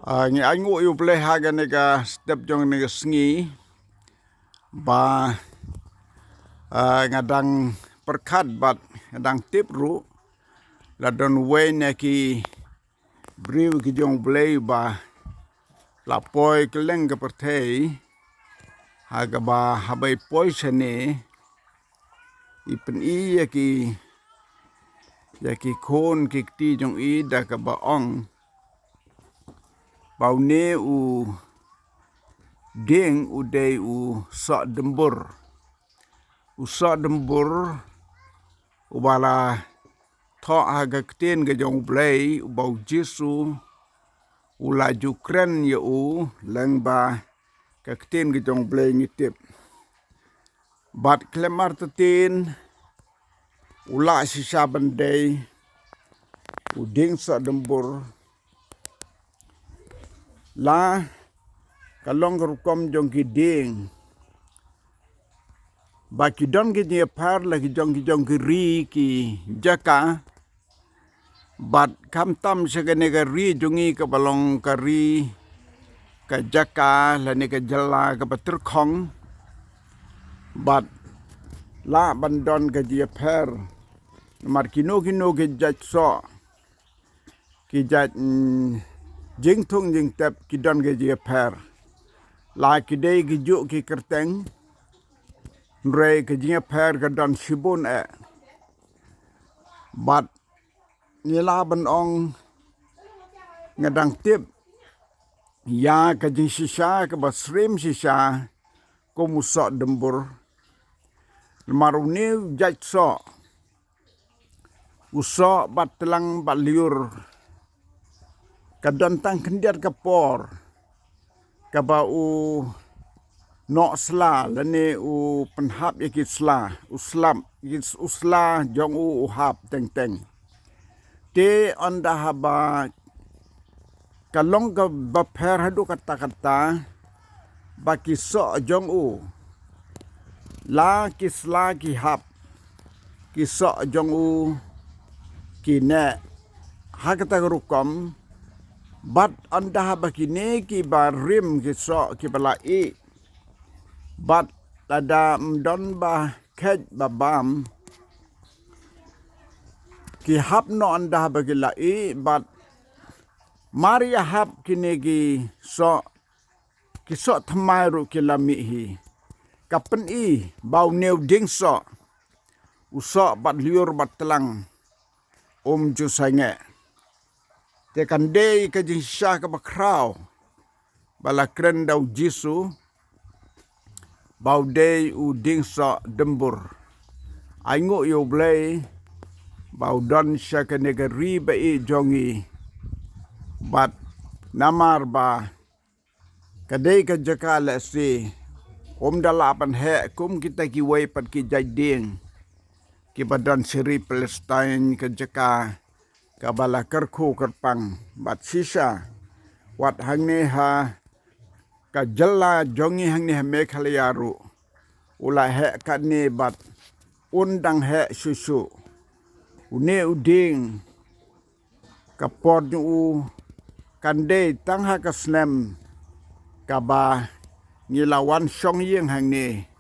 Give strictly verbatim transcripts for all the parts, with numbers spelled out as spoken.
Ah, ngi ai nguh ïa u Blei ha kane ka step jong kane ka sngi ba, ah, nga dang pyrkhat bad nga dang tip ruh la don wei na ki briew ki jong u Blei ba la poi kylleng ka pyrthei, ha kaba haba i poi shane i pyni ïa ki, ïa ki khun ki kti jong i da kaba ong ba une u dieng u dei u soh dymbur. U soh dymbur uba la thoh ha ka ktien ka jong u Blei, uba u Jisu u la ju kren ïa u lyngba ka ktien ka jong u Blei ngi tip. Bad khlem artatien u la shisha ban dei u dieng soh dymbur. La ka long ka rukom jong ki dieng ba ki don ki jingïapher la ki jong ki jong ki ri ki jaka. Bad khamtam sha kane ka ri jong ngi kaba long ka ri ka jaka lane ka jylla kaba tyrkhong. Bad lah ban don ka jingïapher namar kino kino ki jait soh, ki jait, mm, jingthung jingtep ki don ka jingïapher. La ki dei ki juk ki kyrteng, hynrei ka jingïapher ka don shibun eh. Bad ngi lah ban ong nga dang tip ïa ka jingshisha kaba syriem shisha kum u soh dymbur. Namar une u jait soh, u soh bad tlang bad lyiur, ka don tang khyndiat ka por kaba u noh sla lane u pynhap ïa ki sla, u slap, u sla jong u u hap teng teng. Te ynda haba ka long kaba pher haduh katta katta ba ki soh jong u, la ki sla ki hap, ki soh jong u ki neh ha kata ka rukom. Bad ynda haba kine kiba rim ki soh kiba la ih, bad lada ym don ba kheit ba bam, ki hap noh ynda haba ki la ih. Bad mar ïa hap kine ki soh, ki soh thymmai ruh ki la mih hi. Ka pyni ba une u dieng soh, u soh bad lyiur bad tlang, um ju sangeh. Te kan dei ka jingshisha kaba khraw ba la kren da u Jisu ba u dei u dieng soh dymbur. Ai nguh ïa u Blei ba u don sha kane ka ri ba ïeit jong ngi. Bad namar ba ka dei ka jaka lehse um da lah ban heh kum kita kiwei pat ki jait dieng kiba don sha ri Palestine, ka jaka kaba la kyrkhu kyrpang. Bad shisha wat hangne ha ka jylla jong ngi hangne ha Meghalaya ruh u la heh katne bad un dang heh shuh shuh. Une u dieng ka por jong u kan dei tang ha ka snem kaba ngi la wan shong ïing hangne.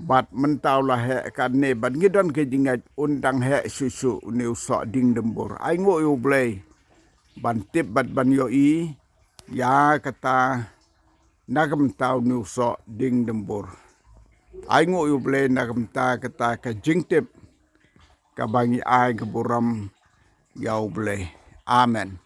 Bad mynta u la heh katne bad ngi don ka jingngeit un dang heh shuh shuh une u soh dieng dymbur. Ai nguh ïa u Blei ban tip bad ban ïohi ïa kata na ka bynta une u soh dieng dymbur. Ai nguh ïa u Blei na ka bynta kata ka jingtip kaba ngi ai ka burom ïa u Blei. Amen.